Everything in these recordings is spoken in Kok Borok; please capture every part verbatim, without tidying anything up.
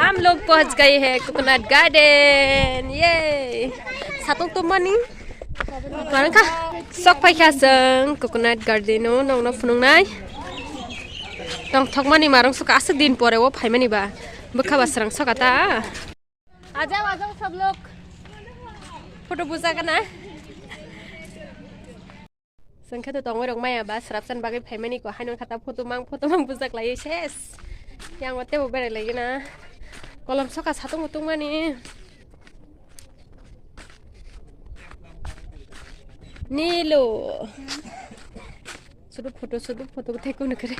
हम लोग पहुंच गए हैं कोकोनट गार्डन। ये सातों तो money. Barang kha sok pai kha chwng coconut garden o nongno phunuknai. Tongthokmani marung suka aswk din pore o phaimani ba bwkha ba srang soka ta. Ajao, ajao sab log. Photo buja kana. Chwng khe to tongwi rok maya ba srapsan bagwi phaimani ko haino khata photo mang photo mang bujak lai ses. Yang wate bo berai lai gina. Kolom soka satung mutung mani. Nilo. Sudu photo, sudu photo, thai kono kere.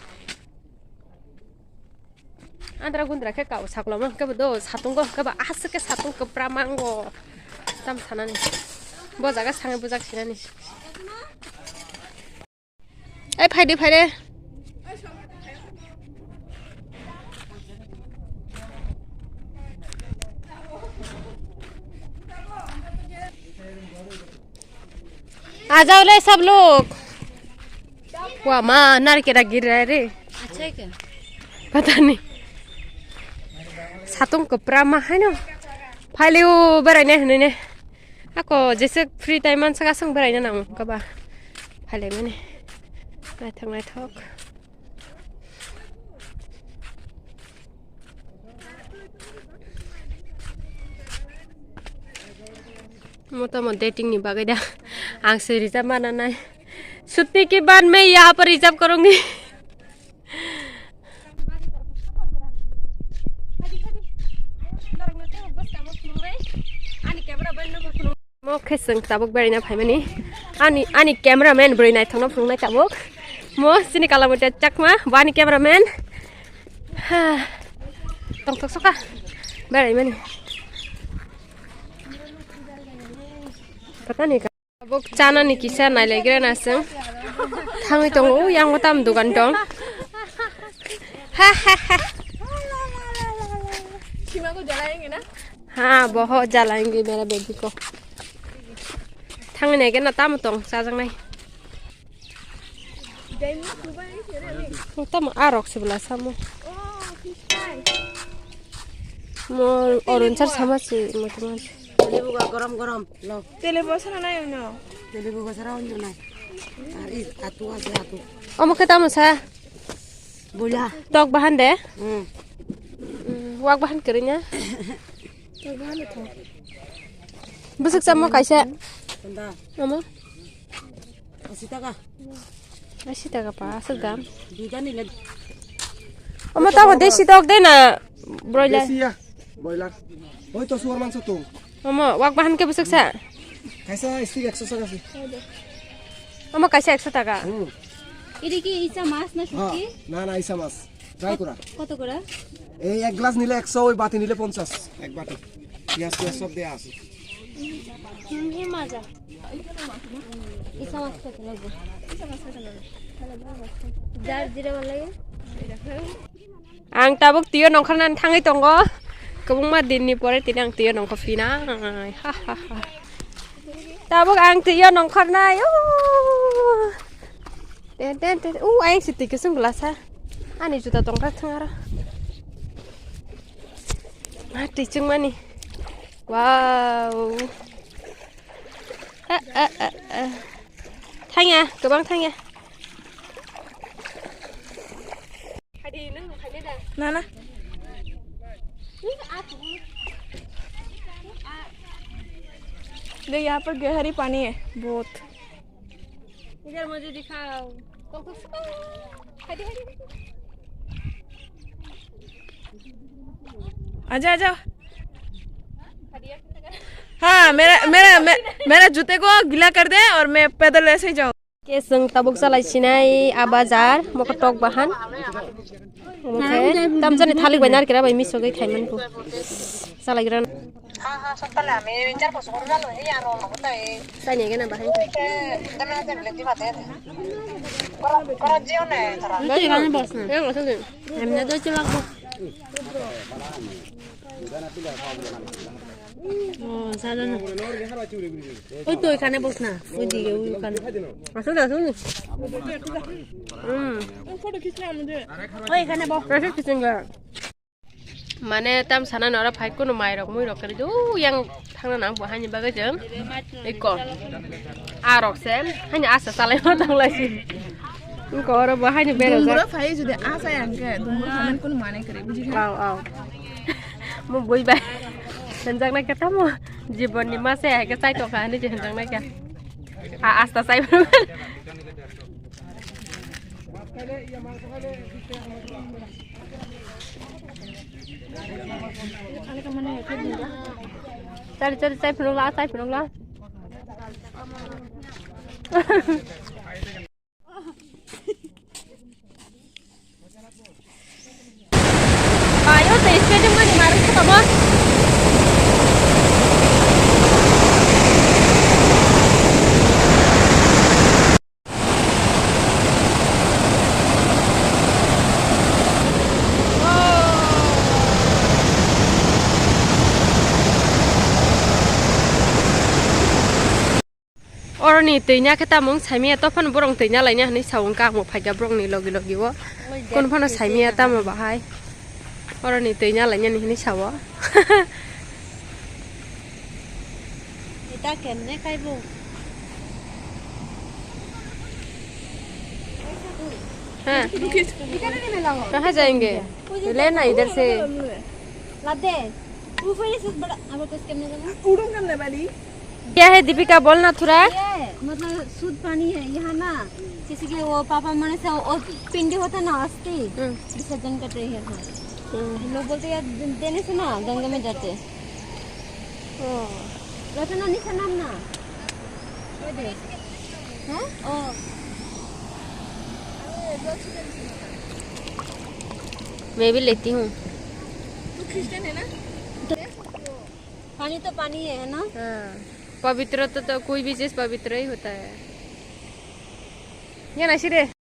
Andra gundra khe kau saklo mo, kebo do satung go, kebo aswk khe satung kwpra mango. Tam sanani. Bo jaga sangai bujak sinani. Ai, phaidi, phaidi. आ जाओ ले सब लोग। वाह, माँ, अनार के गिर रहा है रे। अच्छा है क्या? पता नहीं। Satung kwpra ma haino. Phailio berai ne hwnwi ne. Ako jese free time mansa aswng berai na nango kaba. Phailai mani. Naithok naithok. Mo tamo dating ni bagwi da. Ang se reserve mana nai. Chutti ke baad main yahan par reserve karungi. Mo khe chwng tabuk beraina phaimani. Ani, ani cameraman bwrwi naithokno phunuknai tabuk. Mo chini Kalamutia Chakma, bo ani cameraman. Ha. Tongthok soka. Beraimani. Patani ka. Tabuk chanani kisa nailaigra na chwng. Thangwi tongo, o yang tam dogan dong. Ha, ha, ha. Sima ko jalaenge na? Ha, boho jalaenge mera baby ko. Thangwi nai gana tamo tong chajaknai. Tamo arok se bwla samo. Mo orun sar sama se mo tamo. Tele buga gorom gorom lo. Tele bosra nai no. Tele buga sara onyo nai. Ar is atu ase atu. Omo khe tamo sa? Boila. Tok bahan de? Hmm. Mm, wak bahan kerinya. Tok bahan de tho. Bwswk samo kaisa. Tanda. Omo. Asi taka. Asi taka pa, aswk dam. Duita nile. Omo tamo desi tok de na broiler. Desi ya, broiler. Oi to suar mangso to. Omo wak bahan ke bwswk sa? Kaisa stick ekso taka si. Omo kaisa ekso taka. Hmm. Iri ki isa mas na shutki? Ha, na, na, isa mas. Try kora. Koto kora? Ei ek glass nile ekso, oi bati nile ponchas. Ek bati. Piyaj tiyaj sob deya ase. Hmm, hi maja. Isa mas koto lagbo. Jar jira wala ye? Ang tabuk twiyo nongkhornani thangwi tongo. Kwbangma dinni pore tini ang twiyo nongkhor phinai. Ha, ha, ha. Tabuk ang twiyo nongkhornai. Oh. Ten, ten, ten. Uh, ayang si twi kwchwng glasa. Ani juta tongkha thang aro. Ah, twi chwngmani. Wow. Ah, ah, ah, ah. Thangya, kwbang thangya. Nana. देख, यहाँ पर गहरी पानी है बहुत। इधर मुझे दिखाओ। आजा, आजा। हाँ, मेरा, मेरा, मे-, मेरा जूते को गीला कर दे और मैं पैदल ऐसे ही जाऊँ। Khe chwng tabuk chalai sinai a bazar, mokhe tok bahan. Mokhe tamjani thalik bai narikra bai misogwi khaimanku. Chalaigra. Chai ni gana bahai. Yang asal. ও, সাজানো। ওই তো এখানে বস না, ওইদিকে, ওইখানে। আসুন, আসুন। হুম। ওই এখানে বস। Mane tam sana nora phai kuno mai rok mui rok kari do yang thangna nang bo hani bagwi jeng ikko a rok se hani asa salai ma tang lai si ikko oro bo hani bera jak. Dungra phai jodi asa yang ke dungra phanan kuno mane kare buji kha. Au, au. Mo boi bai hanjak na khe tamo jibon ni ma se hai ke chai tong kha hani je hanjak na khe a asta chai. Chari, chari, chai phunukla, chai phunukla. Ayo, te stadium mani maru ko tamo. Oroni twi nya khe tamung saimaya, tophano borok twi nya laina hinwi sa wngkha, ang bo phaikha borokni logi logi o. Kun phano saimaya tamo bahai. Oroni twi nya lainani hinwi sa o. Ita kemne kaibo. हाँ। कहाँ जाएंगे? लेना इधर से। लादे। ऊपर ये से बड़ा, अब तो इसके अंदर ना। उड़ूंगा ना वाली। क्या है दीपिका, बोलना थोड़ा। ये, मतलब, शुद्ध पानी है यहाँ ना। जैसे कि वो पापा मरने से वो पिंडी होता है ना, अस्थि, हम्म। विसर्जन करते हैं यहाँ। हम्म। लोग बोलते हैं, "यार, देने से ना गंगा में जाते।" ओ। रचना नहीं से नाम ना। वो दे। हैं? ओ। मैं भी लेती हूँ। तू क्रिश्चियन है ना? पानी तो पानी है, है ना? हाँ। पवित्र तो, तो कोई भी चीज़ पवित्र ही होता है। ये ना सिरे।